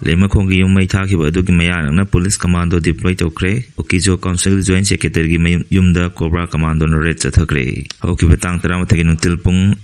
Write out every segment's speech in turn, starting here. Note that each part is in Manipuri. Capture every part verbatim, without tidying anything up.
ꯂꯩꯃꯈꯣꯡꯒꯤ ꯌꯨꯝ ꯃꯩ ꯊꯥꯈꯤꯕ ꯑꯗꯨꯒꯤ ꯃꯌꯥ ꯅꯛꯅ ꯄꯨꯂꯤꯁ ꯀꯃꯥꯟꯗꯣ deploy ꯇꯧꯈ꯭ꯔꯦ꯫ ꯀꯨꯀꯤꯖꯣ ꯀꯥꯎꯟꯁꯤꯜꯒꯤ ꯖꯣꯏꯟ ꯁꯦꯀ꯭ꯔꯦꯇꯔꯤꯒꯤ ꯃꯌꯨꯝ-, ꯌꯨꯝꯗ ꯀꯣꯕ꯭ꯔꯥ ꯀꯃꯥꯟꯗꯣꯅ ꯔꯦꯗ ꯆꯠꯊꯈ꯭ꯔꯦ꯫ ꯍꯧꯈꯤꯕ ꯇꯥꯡ ꯇꯔꯥꯃꯥꯊꯣꯏꯒꯤ ꯅꯨꯡꯊꯤꯜ ꯄꯨꯡ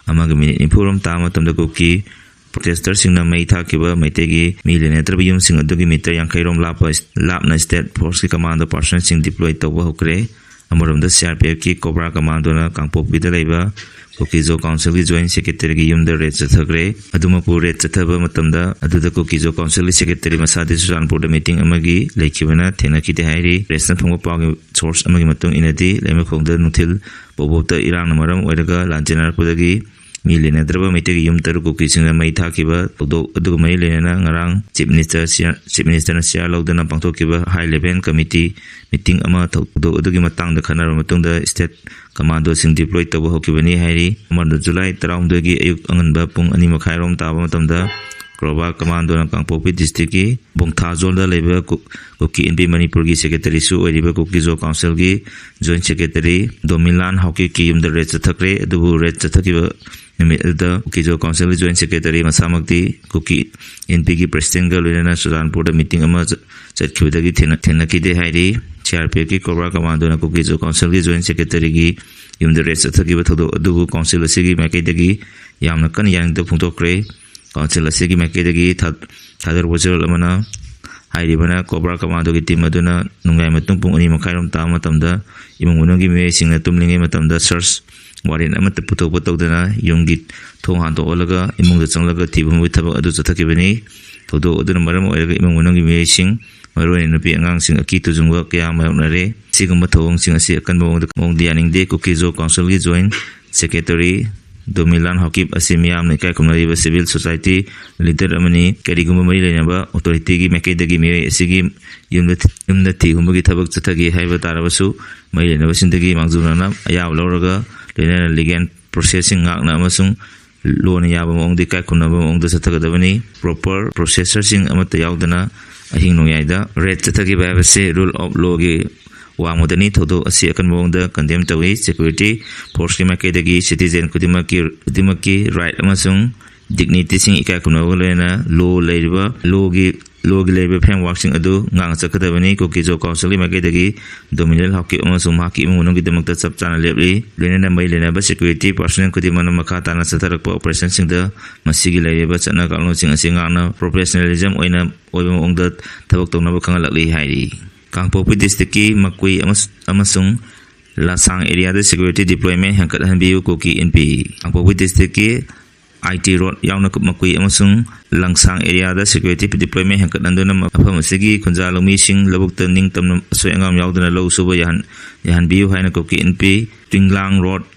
ꯑꯃꯒ ꯃꯤꯅꯤꯠ ꯅꯤꯐꯨ ꯔꯣꯝ ꯇꯥꯕ ꯃꯇꯝꯗ ꯀꯨꯀꯤ ꯄ꯭ꯔꯣꯇꯦꯁꯇꯔꯁꯤꯡꯅ ꯃꯩ ꯊꯥꯈꯤꯕ ꯃꯩꯇꯩꯒꯤ ꯃꯤ ꯂꯩꯅꯗ꯭ꯔꯕ ꯌꯨꯝꯁꯤꯡ ꯑꯗꯨꯒꯤ ꯃꯤꯇꯔ ꯌꯥꯡꯈꯩ ꯔꯣꯝ ꯂꯥꯞꯄ, ꯂꯥꯞꯅ ꯁ꯭ꯇꯦꯠ ꯐꯣꯔꯁꯀꯤ ꯀꯃꯥꯟꯗꯣ ꯄꯥꯔꯁꯣꯅꯦꯜꯁꯤꯡ deploy ꯇꯧꯕ ꯍꯧꯈ꯭ꯔꯦ꯫ ꯑꯃꯔꯣꯝꯗ, ꯁꯤ ꯑꯥꯔ ꯄꯤ ꯑꯦꯐꯀꯤ ꯀꯣꯕ꯭ꯔꯥ ꯀꯃꯥꯟꯗꯣꯅ ꯀꯥꯡꯄꯣꯛꯄꯤꯗ ꯂꯩꯕ ꯀꯨꯀꯤꯖꯣ ꯀꯥꯎꯟꯁꯤꯜꯒꯤ ꯖꯣꯏꯟ ꯁꯦꯀ꯭ꯔꯦꯇꯔꯤꯒꯤ ꯌꯨꯝꯗ ꯔꯦꯗ ꯆꯠꯊꯈ꯭ꯔꯦ꯫ ꯑꯗꯨꯃꯛꯄꯨ, ꯔꯦꯗ ꯆꯠꯊꯕ ꯃꯇꯝꯗ ꯑꯗꯨꯗ ꯀꯨꯀꯤꯖꯣ ꯀꯥꯎꯟꯁꯤꯜꯒꯤ ꯁꯦꯀ꯭ꯔꯦꯇꯔꯤ ꯃꯁꯥꯗꯤ ꯆꯨꯔꯆꯥꯟꯄꯨꯔꯗ ꯃꯤꯇꯤꯡ ꯑꯃꯒꯤ ꯂꯩꯈꯤꯕꯅ ꯊꯦꯡꯅꯈꯤꯗꯦ ꯍꯥꯏꯔꯤ꯫ ꯄ꯭ꯔꯦꯁꯅ ꯐꯪꯕ ꯄꯥꯎꯒꯤ ꯁꯣꯔꯁ ꯑꯃꯒꯤ ꯃꯇꯨꯡ ꯏꯟꯅꯗꯤ, ꯂꯩꯃꯈꯣꯡꯗ ꯅꯨꯡꯊꯤꯜ ꯄꯣꯕꯣꯞꯇ ꯏꯔꯥꯡꯅ ꯃꯔꯝ ꯑꯣꯏꯔꯒ ꯂꯥꯟꯖꯦꯟꯅꯔꯛꯄꯗꯒꯤ ꯃꯤ ꯂꯩꯅꯗ꯭ꯔꯕ ꯃꯩꯇꯩꯒꯤ ꯌꯨꯝ ꯇꯔꯨꯛ ꯀꯨꯀꯤꯁꯤꯡꯅ ꯃꯩ ꯊꯥꯈꯤꯕ ꯊꯧꯗꯣꯛ ꯑꯗꯨꯒ ꯃꯔꯤ ꯂꯩꯅꯅ ꯉꯔꯥꯡ ꯆꯤꯐ ꯃꯤꯅꯤꯁꯇꯔ ꯆꯤꯌꯥꯔ-, ꯆꯤꯐ ꯃꯤꯅꯤꯁꯇꯔꯅ ꯆꯤꯌꯥꯔ ꯂꯧꯗꯨꯅ ꯄꯥꯡꯊꯣꯛꯈꯤꯕ ꯍꯥꯏ ꯂꯦꯚꯦꯜ ꯀꯃꯤꯇꯤ ꯃꯤꯇꯤꯡ ꯑꯃ ꯊꯧꯗꯣꯛ ꯑꯗꯨꯒꯤ ꯃꯇꯥꯡꯗ ꯈꯟꯅꯔꯕ ꯃꯇꯨꯡꯗ ꯁ꯭ꯇꯦꯠ ꯀꯃꯥꯟꯗꯣꯁꯤꯡ deploy ꯇꯧꯕ ꯍꯧꯈꯤꯕꯅꯤ ꯍꯥꯏꯔꯤ꯫ ꯑꯃꯔꯣꯝꯗ, ꯖꯨꯂꯥꯏ ꯇꯔꯥꯍꯨꯝꯗꯣꯏꯒꯤ ꯑꯌꯨꯛ ꯑꯉꯟꯕ ꯄꯨꯡ ꯑꯅꯤ ꯃꯈꯥꯏꯔꯣꯝ ꯇꯥꯕ ꯃꯇꯝꯗ ꯀꯣꯕ꯭ꯔꯥ ꯀꯃꯥꯟꯗꯣꯅ ꯀꯥꯡꯄꯣꯛꯄꯤ ꯗꯤꯁꯇ꯭ꯔꯤꯛꯀꯤ ꯕꯣꯡꯊꯥꯖꯣꯜꯗ ꯂꯩꯕ ꯀꯨ-, ꯀꯨꯀꯤ ꯏꯟꯄꯤ ꯃꯅꯤꯄꯨꯔꯒꯤ ꯁꯦꯀ꯭ꯔꯦꯇꯔꯤꯁꯨ ꯑꯣꯏꯔꯤꯕ ꯀꯨꯀꯤꯖꯣ ꯀꯥꯎꯟꯁꯤꯜꯒꯤ ꯖꯣꯏꯟ ꯁꯦꯀ꯭ꯔꯦꯇꯔꯤ ꯗꯣꯃꯤꯂꯥꯟ ꯍꯥꯎꯀꯤꯞꯀꯤ ꯌꯨꯝꯗ ꯔꯦꯗ ꯆꯠꯊꯈ꯭ꯔꯦ꯫ ꯑꯗꯨꯕꯨ ꯔꯦꯗ ꯆꯠꯊꯈꯤꯕ ꯅꯨꯃꯤꯠ ꯑꯗꯨꯗ ꯀꯨꯀꯤꯖꯣ ꯀꯥꯎꯟꯁꯤꯜꯒꯤ ꯖꯣꯏꯟ ꯁꯦꯀ꯭ꯔꯦꯇꯔꯤ ꯃꯁꯥꯃꯛꯇꯤ ꯀꯨꯀꯤ ꯏꯟꯄꯤꯒꯤ ꯄ꯭ꯔꯦꯁꯤꯗꯦꯟꯒ ꯂꯣꯏꯅꯅ ꯆꯨꯔꯆꯥꯟꯄꯨꯔꯗ ꯃꯤꯇꯤꯡ ꯑꯃ ꯆ-, ꯆꯠꯈꯤꯕꯗꯒꯤ ꯊꯦꯡꯅ-, ꯊꯦꯡꯅꯈꯤꯗꯦ ꯍꯥꯏꯔꯤ꯫ ꯁꯤ ꯑꯥꯔ ꯄꯤ ꯑꯦꯐꯀꯤ ꯀꯣꯕ꯭ꯔꯥ ꯀꯃꯥꯟꯗꯣꯅ ꯀꯨꯀꯤꯖꯣ ꯀꯥꯎꯟꯁꯤꯜꯒꯤ ꯖꯣꯏꯟ ꯁꯦꯀ꯭ꯔꯦꯇꯔꯤꯒꯤ ꯌꯨꯝꯗ ꯔꯦꯗ ꯆꯠꯊꯈꯤꯕ ꯊꯧꯗꯣꯛ ꯑꯗꯨꯕꯨ ꯀꯥꯎꯟꯁꯤꯜ ꯑꯁꯤꯒꯤ ꯃꯥꯏꯀꯩꯗꯒꯤ ꯌꯥꯝꯅ ꯀꯟꯅ ꯌꯥꯅꯤꯡꯗꯕ ꯐꯣꯡꯗꯣꯛꯈ꯭ꯔꯦ꯫ ꯀꯥꯎꯟꯁꯤꯜ ꯑꯁꯤꯒꯤ ꯃꯥꯏꯀꯩꯗꯒꯤ ꯊꯥ-, ꯊꯥꯗꯣꯔꯛꯄ ꯆꯦꯔꯣꯜ ꯑꯃꯅ ꯍꯥꯏꯔꯤꯕꯅ, ꯀꯣꯕ꯭ꯔꯥ ꯀꯃꯥꯟꯗꯣꯒꯤ ꯇꯤꯝ ꯑꯗꯨꯅ ꯅꯣꯡꯌꯥꯏ ꯃꯇꯨꯡ ꯄꯨꯡ ꯑꯅꯤ ꯃꯈꯥꯏꯔꯣꯝ ꯇꯥꯕ ꯃꯇꯝꯗ ꯏꯃꯨꯡ ꯃꯅꯨꯡꯒꯤ ꯃꯤꯑꯣꯏꯁꯤꯡꯅ ꯇꯨꯝꯂꯤꯉꯩ ꯃꯇꯝꯗ ꯁꯔꯆ ꯋꯥꯔꯦꯟ ꯑꯃꯠꯇ ꯄꯨꯊꯣꯛꯄ ꯇꯧꯗꯅ ꯌꯨꯝꯒꯤ ꯊꯣꯡ ꯍꯥꯡꯗꯣꯛꯍꯜꯂꯒ ꯏꯃꯨꯡꯗ ꯆꯪꯂꯒ ꯊꯤꯕ ꯍꯨꯝꯕꯒꯤ ꯊꯕꯛ ꯑꯗꯨ ꯆꯠꯊꯈꯤꯕꯅꯤ꯫ ꯊꯧꯗꯣꯛ ꯑꯗꯨꯅ ꯃꯔꯝ ꯑꯣꯏꯔꯒ ꯏꯃꯨꯡ ꯃꯅꯨꯡꯒꯤ ꯃꯤꯑꯣꯏꯁꯤꯡ, ꯃꯔꯨꯑꯣꯏꯅ ꯅꯨꯄꯤ ꯑꯉꯥꯡꯁꯤꯡ, ꯑꯀꯤ ꯇꯨꯖꯨꯡꯕ ꯀꯌꯥ ꯃꯥꯌꯣꯛꯅꯔꯦ꯫ ꯑꯁꯤꯒꯨꯝꯕ ꯊꯧꯑꯣꯡꯁꯤꯡ ꯑꯁꯤ ꯑꯀꯟꯕ ꯃꯑꯣꯡꯗ, ꯃꯑꯣꯡꯗ ꯌꯥꯅꯤꯡꯗꯦ꯫ ꯀꯨꯀꯤꯖꯣ ꯀꯥꯎꯟꯁꯤꯜꯒꯤ ꯖꯣꯏꯟ ꯁꯦꯀ꯭ꯔꯦꯇꯔꯤ ꯗꯣꯃꯤꯂꯥꯟ ꯍꯥꯎꯀꯤꯞ ꯑꯁꯤ ꯃꯤꯌꯥꯝꯅ ꯏꯀꯥꯏ ꯈꯨꯝꯅꯔꯤꯕ ꯁꯤꯚꯤꯜ ꯁꯣꯁꯥꯏꯇꯤ ꯂꯤꯗꯔ ꯑꯃꯅꯤ꯫ ꯀꯔꯤꯒꯨꯝꯕ ꯃꯔꯤ ꯂꯩꯅꯕ ꯑꯣꯊꯣꯔꯤꯇꯤꯒꯤ ꯃꯥꯏꯀꯩꯗꯒꯤ ꯃꯤꯑꯣꯏ ꯑꯁꯤꯒꯤ ꯌꯨꯝꯗ, ꯌꯨꯝꯗ ꯊꯤ ꯍꯨꯝꯕꯒꯤ ꯊꯕꯛ ꯆꯠꯊꯒꯦ ꯍꯥꯏꯕ ꯇꯥꯔꯕꯁꯨ, ꯃꯔꯤ ꯂꯩꯅꯕꯁꯤꯡꯗꯒꯤ ꯃꯥꯡꯖꯧꯅꯅ ꯑꯌꯥꯕ ꯂꯧꯔꯒ, ꯂꯣꯏꯅꯅ ꯂꯤꯒꯦꯜ ꯄ꯭ꯔꯣꯁꯦꯁꯁꯤꯡ ꯉꯥꯛꯅ ꯑꯃꯁꯨꯡ ꯂꯣꯅ ꯌꯥꯕ ꯃꯑꯣꯡꯗ ꯏꯀꯥꯏ ꯈꯨꯝꯅꯕ ꯃꯑꯣꯡꯗ ꯆꯠꯊꯒꯗꯕꯅꯤ꯫ ꯄ꯭ꯔꯣꯄꯔ ꯄ꯭ꯔꯣꯁꯦꯁꯔꯁꯤꯡ ꯑꯃꯠꯇ ꯌꯥꯎꯗꯅ ꯑꯍꯤꯡ ꯅꯣꯡꯌꯥꯏꯗ ꯔꯦꯗ ꯆꯠꯊꯈꯤꯕ ꯍꯥꯏꯕꯁꯤ ꯔꯨꯜ ꯑꯣꯐ ꯂꯣꯒꯤ ꯋꯥꯡꯃꯗꯅꯤ꯫ ꯊꯧꯗꯣꯛ ꯑꯁꯤ ꯑꯀꯟꯕ ꯃꯑꯣꯡꯗ ꯀꯟꯗꯦꯝ ꯇꯧꯏ꯫ ꯁꯦꯀ꯭ꯌꯨꯔꯤꯇꯤ ꯐꯣꯔꯁꯀꯤ ꯃꯥꯏꯀꯩꯗꯒꯤ ꯁꯤꯇꯤꯖꯦꯟ ꯈꯨꯗꯤꯡꯃꯛꯀꯤ, ꯈꯨꯗꯤꯡꯃꯛꯀꯤ ꯔꯥꯏꯠ ꯑꯃꯁꯨꯡ ꯗꯤꯒꯅꯤꯇꯤꯁꯤꯡ ꯏꯀꯥꯏ ꯈꯨꯝꯅꯕꯒ ꯂꯣꯏꯅꯅ ꯂꯣ ꯂꯩꯔꯤꯕ ꯂꯣꯒꯤ ꯂꯣꯒꯤ ꯂꯩꯔꯤꯕ ꯐ꯭ꯔꯦꯝꯋꯥꯔꯛꯁꯤꯡ ꯑꯗꯨ ꯉꯥꯛꯅ ꯆꯠꯀꯗꯕꯅꯤ꯫ ꯀꯨꯀꯤ ꯖꯣ ꯀꯥꯎꯟꯁꯤꯜꯒꯤ ꯃꯥꯏꯀꯩꯗꯒꯤ ꯗꯣꯃꯤꯅꯦꯜ ꯍꯥꯎꯀꯤꯞ ꯑꯃꯁꯨꯡ ꯃꯍꯥꯛꯀꯤ ꯏꯃꯨꯡ ꯃꯅꯨꯡꯒꯤꯗꯃꯛꯇ ꯆꯞ ꯆꯥꯅ ꯂꯦꯞꯂꯤ꯫ ꯂꯣꯏꯅꯅ ꯃꯔꯤ ꯂꯩꯅꯕ ꯁꯦꯀ꯭ꯌꯨꯔꯤꯇꯤ ꯄꯥꯔꯁꯣꯅꯦꯜ ꯈꯨꯗꯤꯡꯃꯛꯅ ꯃꯈꯥ ꯇꯥꯅ ꯆꯠꯊꯔꯛꯄ ꯑꯣꯄꯔꯦꯁꯟꯁꯤꯡꯗ ꯃꯁꯤꯒꯤ ꯂꯩꯔꯤꯕ ꯆꯠꯅ ꯀꯥꯡꯂꯣꯟꯁꯤꯡ ꯑꯁꯤ ꯉꯥꯛꯅ ꯄ꯭ꯔꯣꯐꯦꯁꯅꯦꯂꯤꯖꯝ ꯑꯣꯏꯅ ꯑꯣꯏꯕ ꯃꯑꯣꯡꯗ ꯊꯕꯛ ꯇꯧꯅꯕ ꯈꯪꯍꯜꯂꯛꯂꯤ ꯍꯥꯏꯔꯤ꯫ ꯀꯥꯡꯄꯣꯛꯄꯤ ꯗꯤꯁꯇ꯭ꯔꯤꯛꯀꯤ ꯃꯀꯨꯏ ꯑꯃꯁ-, ꯑꯃꯁꯨꯡ ꯂꯁꯥꯡ ꯑꯦꯔꯤꯌꯥꯗ ꯁꯦꯀ꯭ꯌꯨꯔꯤꯇꯤ ꯗꯤꯄ꯭ꯂꯣꯏꯃꯦꯟ ꯍꯦꯟꯒꯠꯍꯟꯕꯤꯌꯨ, ꯀꯨꯀꯤ ꯏꯟꯄꯤ꯫ ꯀꯥꯡꯄꯣꯛꯄꯤ ꯗꯤꯁꯇ꯭ꯔꯤꯛꯀꯤ ꯑꯥꯏ ꯇꯤ ꯔꯣꯗ ꯌꯥꯎꯅ ꯃꯀꯨꯏ ꯑꯃꯁꯨꯡ ꯂꯪꯁꯥꯡ ꯑꯦꯔꯤꯌꯥꯗ ꯁꯦꯀ꯭ꯌꯨꯔꯤꯇꯤ ꯗꯤꯄ꯭ꯂꯣꯏꯃꯦꯟ ꯍꯦꯟꯒꯠꯍꯟꯗꯨꯅ ꯃꯐꯝ ꯑꯁꯤꯒꯤ ꯈꯨꯟꯖꯥ ꯂꯧꯃꯤꯁꯤꯡ ꯂꯧꯕꯨꯛꯇ ꯅꯤꯡꯇꯝꯅ ꯑꯁꯣꯏ ꯑꯉꯥꯝ ꯌꯥꯎꯗꯅ ꯂꯧ ꯁꯨꯕ ꯌꯥꯍꯟ-, ꯌꯥꯍꯟꯕꯤꯌꯨ ꯍꯥꯏꯅ ꯀꯨꯀꯤ ꯏꯟꯄꯤ ꯇꯤꯡꯂꯥꯡ ꯔꯣꯗ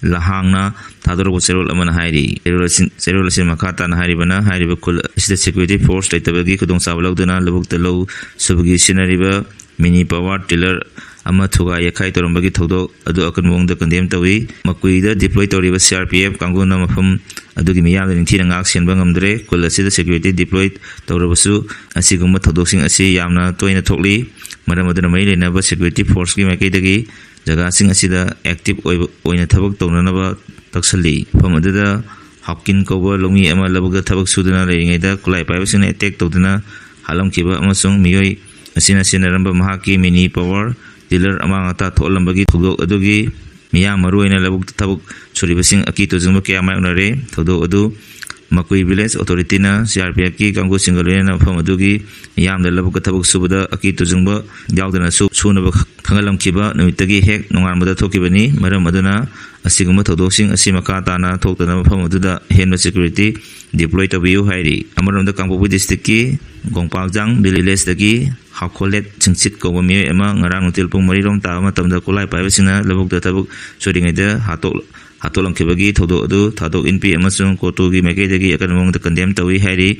ꯂꯍꯥꯡꯅ ꯊꯥꯗꯣꯔꯛꯄ ꯆꯦꯔꯣꯜ ꯑꯃꯅ ꯍꯥꯏꯔꯤ꯫ ꯆꯦꯔꯣꯜ ꯑꯁꯤ, ꯆꯦꯔꯣꯜ ꯑꯁꯤꯅ ꯃꯈꯥ ꯇꯥꯅ ꯍꯥꯏꯔꯤꯕꯅ, ꯍꯥꯏꯔꯤꯕ ꯈꯨꯜ ꯑꯁꯤꯗ ꯁꯦꯀ꯭ꯌꯨꯔꯤꯇꯤ ꯐꯣꯔꯁ ꯂꯩꯇꯕꯒꯤ ꯈꯨꯗꯣꯡꯆꯥꯕ ꯂꯧꯗꯨꯅ ꯂꯧꯕꯨꯛꯇ ꯂꯧ ꯁꯨꯕꯒꯤ ꯁꯤꯖꯤꯟꯅꯔꯤꯕ ꯃꯤꯅꯤ ꯄꯥꯋꯔ ꯇꯤꯂꯔ ꯑꯃ ꯊꯨꯒꯥꯏ ꯌꯩꯈꯥꯏ ꯇꯧꯔꯝꯕꯒꯤ ꯊꯧꯗꯣꯛ ꯑꯗꯨ ꯑꯀꯟꯕ ꯃꯑꯣꯡꯗ ꯀꯟꯗꯦꯝ ꯇꯧꯏ꯫ ꯃꯀꯨꯏꯗ ꯗꯤꯄ꯭ꯂꯣꯏ ꯇꯧꯔꯤꯕ ꯁꯤ ꯑꯥꯔ ꯄꯤ ꯑꯦꯐ ꯀꯥꯡꯕꯨꯅ ꯃꯐꯝ ꯑꯗꯨꯒꯤ ꯃꯤꯌꯥꯝꯗ ꯅꯤꯡꯊꯤꯅ ꯉꯥꯛ ꯁꯦꯟꯕ ꯉꯝꯗ꯭ꯔꯦ꯫ ꯈꯨꯜ ꯑꯁꯤꯗ ꯁꯦꯀ꯭ꯌꯨꯔꯤꯇꯤ ꯗꯤꯄ꯭ꯂꯣꯏ ꯇꯧꯔꯕꯁꯨ ꯑꯁꯤꯒꯨꯝꯕ ꯊꯧꯗꯣꯛꯁꯤꯡ ꯑꯁꯤ ꯌꯥꯝꯅ ꯇꯣꯏꯅ ꯊꯣꯛꯂꯤ꯫ ꯃꯔꯝ ꯑꯗꯨꯅ ꯃꯔꯤ ꯂꯩꯅꯕ ꯁꯦꯀ꯭ꯌꯨꯔꯤꯇꯤ ꯐꯣꯔꯁꯀꯤ ꯃꯥꯏꯀꯩꯗꯒꯤ ꯖꯒꯥꯁꯤꯡ ꯑꯁꯤꯗ ꯑꯦꯛꯇꯤꯚ ꯑꯣꯏꯕ, ꯑꯣꯏꯅ ꯊꯕꯛ ꯇꯧꯅꯅꯕ ꯇꯛꯁꯜꯂꯤ꯫ ꯃꯐꯝ ꯑꯗꯨꯗ ꯍꯥꯎꯀꯤꯟ ꯀꯧꯕ ꯂꯧꯃꯤ ꯑꯃ ꯂꯧꯕꯨꯛꯇ ꯊꯕꯛ ꯁꯨꯗꯨꯅ ꯂꯩꯔꯤꯉꯩꯗ ꯈꯨꯠꯂꯥꯏ ꯄꯥꯏꯕꯁꯤꯡꯅ ꯑꯦꯇꯦꯛ ꯇꯧꯗꯨꯅ ꯍꯥꯠꯂꯝꯈꯤꯕ ꯑꯃꯁꯨꯡ ꯃꯤꯑꯣꯏ ꯑꯁꯤꯅ ꯁꯤꯖꯤꯟꯅꯔꯝꯕ ꯃꯍꯥꯛꯀꯤ ꯃꯤꯅꯤ ꯄꯥꯋꯔ ꯇꯤꯂꯔ ꯑꯃꯥꯡ ꯑꯇꯥ ꯊꯣꯛꯍꯜꯂꯝꯕꯒꯤ ꯊꯧꯗꯣꯛ ꯑꯗꯨꯒꯤ ꯃꯤꯌꯥꯝ, ꯃꯔꯨꯑꯣꯏꯅ ꯂꯧꯕꯨꯛꯇ ꯊꯕꯛ ꯁꯨꯔꯤꯕꯁꯤꯡ, ꯑꯀꯤ ꯇꯨꯖꯨꯡꯕ ꯀꯌꯥ ꯃꯥꯌꯣꯛꯅꯔꯦ꯫ ꯊꯧꯗꯣꯛ ꯑꯗꯨ ꯃꯀꯨꯏ ꯚꯤꯂꯦꯖ ꯑꯣꯊꯣꯔꯤꯇꯤꯅ ꯁꯤ ꯑꯥꯔ ꯄꯤ ꯑꯦꯐꯀꯤ ꯀꯥꯡꯕꯨꯁꯤꯡꯒ ꯂꯣꯏꯅꯅ ꯃꯐꯝ ꯑꯗꯨꯒꯤ ꯃꯤꯌꯥꯝꯗ ꯂꯧꯕꯨꯛꯇ ꯊꯕꯛ ꯁꯨꯕꯗ ꯑꯀꯤ ꯇꯨꯖꯨꯡꯕ ꯌꯥꯎꯗꯅ ꯁꯨ-, ꯁꯨꯅꯕ ꯈꯪꯍꯜꯂꯝꯈꯤꯕ ꯅꯨꯃꯤꯠꯇꯒꯤ ꯍꯦꯛ ꯅꯣꯡꯉꯥꯟꯕꯗ ꯊꯣꯛꯈꯤꯕꯅꯤ꯫ ꯃꯔꯝ ꯑꯗꯨꯅ ꯑꯁꯤꯒꯨꯝꯕ ꯊꯧꯗꯣꯛꯁꯤꯡ ꯑꯁꯤ ꯃꯈꯥ ꯇꯥꯅ ꯊꯣꯛꯇꯅꯕ ꯃꯐꯝ ꯑꯗꯨꯗ ꯑꯍꯦꯟꯕ ꯁꯦꯀ꯭ꯌꯨꯔꯤꯇꯤ ꯗꯤꯄ꯭ꯂꯣꯏ ꯇꯧꯕꯤꯌꯨ ꯍꯥꯏꯔꯤ꯫ ꯑꯃꯔꯣꯝꯗ ꯀꯥꯡꯄꯣꯛꯄꯤ ꯗꯤꯁꯇ꯭ꯔꯤꯛꯀꯤ ꯒꯣꯡꯄꯥꯛꯖꯥꯡ ꯚꯤꯂꯦꯖꯇꯒꯤ ꯍꯥꯎꯈꯣꯂꯦꯠ ꯁꯤꯡꯆꯤꯠ ꯀꯧꯕ ꯃꯤꯑꯣꯏ ꯑꯃ ꯉꯔꯥꯡ ꯅꯨꯡꯊꯤꯜ ꯄꯨꯡ ꯃꯔꯤꯔꯣꯝ ꯇꯥꯕ ꯃꯇꯝꯗ ꯈꯨꯠꯂꯥꯏ ꯄꯥꯏꯕꯁꯤꯡꯅ ꯂꯧꯕꯨꯛꯇ ꯊꯕꯛ ꯁꯨꯔꯤꯉꯩꯗ ꯍꯥꯠꯇꯣꯛ-, ꯍꯥꯠꯇꯣꯛꯂꯝꯈꯤꯕꯒꯤ ꯊꯧꯗꯣꯛ ꯑꯗꯨ ꯊꯥꯗꯣꯛ ꯏꯟꯄꯤ ꯑꯃꯁꯨꯡ ꯀꯣꯇꯨꯒꯤ ꯃꯥꯏꯀꯩꯗꯒꯤ ꯑꯀꯟꯕ ꯃꯑꯣꯡꯗ ꯀꯟꯗꯦꯝ ꯇꯧꯏ ꯍꯥꯏꯔꯤ꯫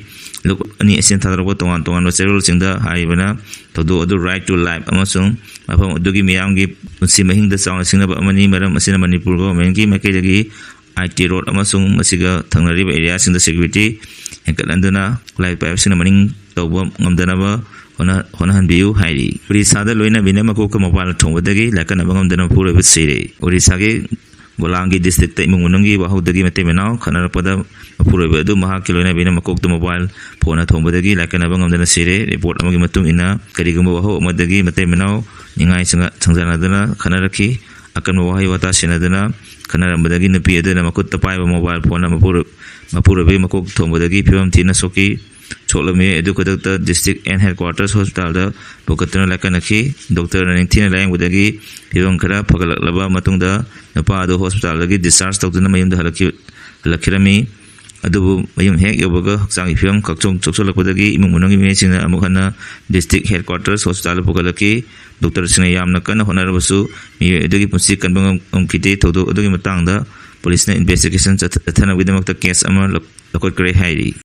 ꯂꯨꯞ ꯑꯅꯤ ꯑꯁꯤꯅ ꯊꯥꯗꯣꯔꯛꯄ ꯇꯣꯉꯥꯟ ꯇꯣꯉꯥꯟꯕ ꯆꯦꯔꯣꯜꯁꯤꯡꯗ ꯍꯥꯏꯔꯤꯕꯅ ꯊꯧꯗꯣꯛ ꯑꯗꯨ ꯔꯥꯏꯠ ꯇꯨ ꯂꯥꯏꯐ ꯑꯃꯁꯨꯡ ꯃꯐꯝ ꯑꯗꯨꯒꯤ ꯃꯤꯌꯥꯝꯒꯤ ꯄꯨꯟꯁꯤ ꯃꯍꯤꯡꯗ ꯆꯥꯎꯅ ꯁꯤꯡꯅꯕ ꯑꯃꯅꯤ꯫ ꯃꯔꯝ ꯑꯁꯤꯅ ꯃꯅꯤꯄꯨꯔ ꯒꯣꯚꯔꯟꯃꯦꯟꯠꯀꯤ ꯃꯥꯏꯀꯩꯗꯒꯤ ꯑꯥꯏ ꯇꯤ ꯔꯣꯗ ꯑꯃꯁꯨꯡ ꯃꯁꯤꯒ ꯊꯪꯅꯔꯤꯕ ꯑꯦꯔꯤꯌꯥꯁꯤꯡꯗ ꯁꯦꯀ꯭ꯌꯨꯔꯤꯇꯤ ꯍꯦꯟꯒꯠꯍꯟꯗꯨꯅ ꯈꯨꯠꯂꯥꯏ ꯄꯥꯏꯕꯁꯤꯡꯅ ꯃꯅꯤꯡ ꯇꯧꯕ ꯉꯝꯗꯅꯕ ꯍꯣꯠꯅ-, ꯍꯣꯠꯅꯍꯟꯕꯤꯌꯨ ꯍꯥꯏꯔꯤ꯫ ꯑꯣꯔꯤꯁꯥꯗ ꯂꯣꯏꯅꯕꯤꯅ ꯃꯀꯣꯛꯀ ꯃꯄꯥꯟ ꯊꯣꯡꯕꯗꯒꯤ ꯂꯥꯏꯀꯠꯅꯕ ꯉꯝꯗꯅ ꯄꯨꯔꯣꯏꯕ ꯁꯤꯔꯦ꯫ ꯑꯣꯔꯤꯁꯥꯒꯤ ꯒꯣꯂꯥꯡꯒꯤ ꯗꯤꯁꯇ꯭ꯔꯤꯛꯇ ꯏꯃꯨꯡ ꯃꯅꯨꯡꯒꯤ ꯋꯥꯍꯧꯗꯒꯤ ꯃꯇꯩ ꯃꯅꯥꯎ ꯈꯠꯅꯔꯛꯄꯗ ꯃꯄꯨꯔꯣꯏꯕ ꯑꯗꯨ ꯃꯍꯥꯛꯀꯤ ꯂꯣꯏꯅꯕꯤꯅ ꯃꯀꯣꯛꯇ ꯃꯣꯕꯥꯏꯜ ꯐꯣꯟꯅ ꯊꯣꯝꯕꯗꯒꯤ ꯂꯥꯏꯀꯠꯅꯕ ꯉꯝꯗꯅ ꯁꯤꯔꯦ꯫ ꯔꯤꯄꯣꯔꯠ ꯑꯃꯒꯤ ꯃꯇꯨꯡ ꯏꯟꯅ, ꯀꯔꯤꯒꯨꯝꯕ ꯋꯥꯍꯧ ꯑꯃꯗꯒꯤ ꯃꯇꯩ ꯃꯅꯥꯎ ꯅꯤꯡꯉꯥꯏ ꯁꯪꯒ-, ꯁꯪꯖꯅꯗꯨꯅ ꯈꯠꯅꯔꯛꯈꯤ꯫ ꯑꯀꯟꯕ ꯋꯥꯍꯩ ꯋꯥꯇꯥ ꯁꯤꯟꯅꯗꯨꯅ ꯈꯠꯅꯔꯝꯕꯗꯒꯤ ꯅꯨꯄꯤ ꯑꯗꯨꯅ ꯃꯈꯨꯠꯇ ꯄꯥꯏꯕ ꯃꯣꯕꯥꯏꯜ ꯐꯣꯟꯅ ꯃꯄꯨꯔꯣꯏ-, ꯃꯄꯨꯔꯣꯏꯕꯒꯤ ꯃꯀꯣꯛ ꯊꯣꯝꯕꯗꯒꯤ ꯐꯤꯕꯝ ꯊꯤꯅ ꯁꯣꯛꯈꯤ꯫ ꯁꯣꯛꯂꯝꯃꯤ꯫ ꯑꯗꯨ ꯈꯨꯗꯛꯇ ꯗꯤꯁꯇ꯭ꯔꯤꯛ ꯑꯦꯟ ꯍꯦꯗꯀ꯭ꯋꯥꯇꯔꯁ ꯍꯣꯁꯄꯤꯇꯥꯜꯗ ꯄꯨꯈꯠꯇꯨꯅ ꯂꯥꯏꯀꯠꯅꯈꯤ꯫ ꯗꯣꯛꯇꯔꯅ ꯅꯤꯡꯊꯤꯅ ꯂꯥꯌꯦꯡꯕꯗꯒꯤ ꯐꯤꯕꯝ ꯈꯔ ꯐꯒꯠꯂꯛꯂꯕ ꯃꯇꯨꯡꯗ ꯅꯨꯄꯥ ꯑꯗꯨ ꯍꯣꯁꯄꯤꯇꯥꯜꯗꯒꯤ ꯗꯤꯁꯆꯥꯔꯖ ꯇꯧꯗꯨꯅ ꯃꯌꯨꯝꯗ ꯍꯜꯂꯛꯈꯤ-, ꯍꯜꯂꯛꯈꯤꯔꯝꯃꯤ꯫ ꯑꯗꯨꯕꯨ ꯃꯌꯨꯝ ꯍꯦꯛ ꯌꯧꯕꯒ ꯍꯛꯆꯥꯡꯒꯤ ꯐꯤꯕꯝ ꯈꯛꯆꯣꯡ ꯆꯣꯛꯁꯤꯜꯂꯛꯄꯗꯒꯤ ꯏꯃꯨꯡ ꯃꯅꯨꯡꯒꯤ ꯃꯤꯑꯣꯏꯁꯤꯡꯅ ꯑꯃꯨꯛ ꯍꯟꯅ ꯗꯤꯁꯇ꯭ꯔꯤꯛ ꯍꯦꯗꯀ꯭ꯋꯥꯇꯔꯁ ꯍꯣꯁꯄꯤꯇꯥꯜꯗ ꯄꯨꯈꯠꯂꯛꯈꯤ꯫ ꯗꯣꯛꯇꯔꯁꯤꯡꯅ ꯌꯥꯝꯅ ꯀꯟꯅ ꯍꯣꯠꯅꯔꯕꯁꯨ ꯃꯤꯑꯣꯏ ꯑꯗꯨꯒꯤ ꯄꯨꯟꯁꯤ ꯀꯟꯕ ꯉꯝ-, ꯉꯝꯈꯤꯗꯦ꯫ ꯊꯧꯗꯣꯛ ꯑꯗꯨꯒꯤ ꯃꯇꯥꯡꯗ ꯄꯨꯂꯤꯁꯅ ꯏꯟꯚꯦꯁꯇꯤꯒꯦꯁꯟ ꯆꯠꯊ-, ꯆꯠꯊꯅꯕꯒꯤꯗꯃꯛꯇ ꯀꯦꯁ ꯑꯃ ꯂꯧ-, ꯂꯧꯈꯠꯈ꯭ꯔꯦ ꯍꯥꯏꯔꯤ꯫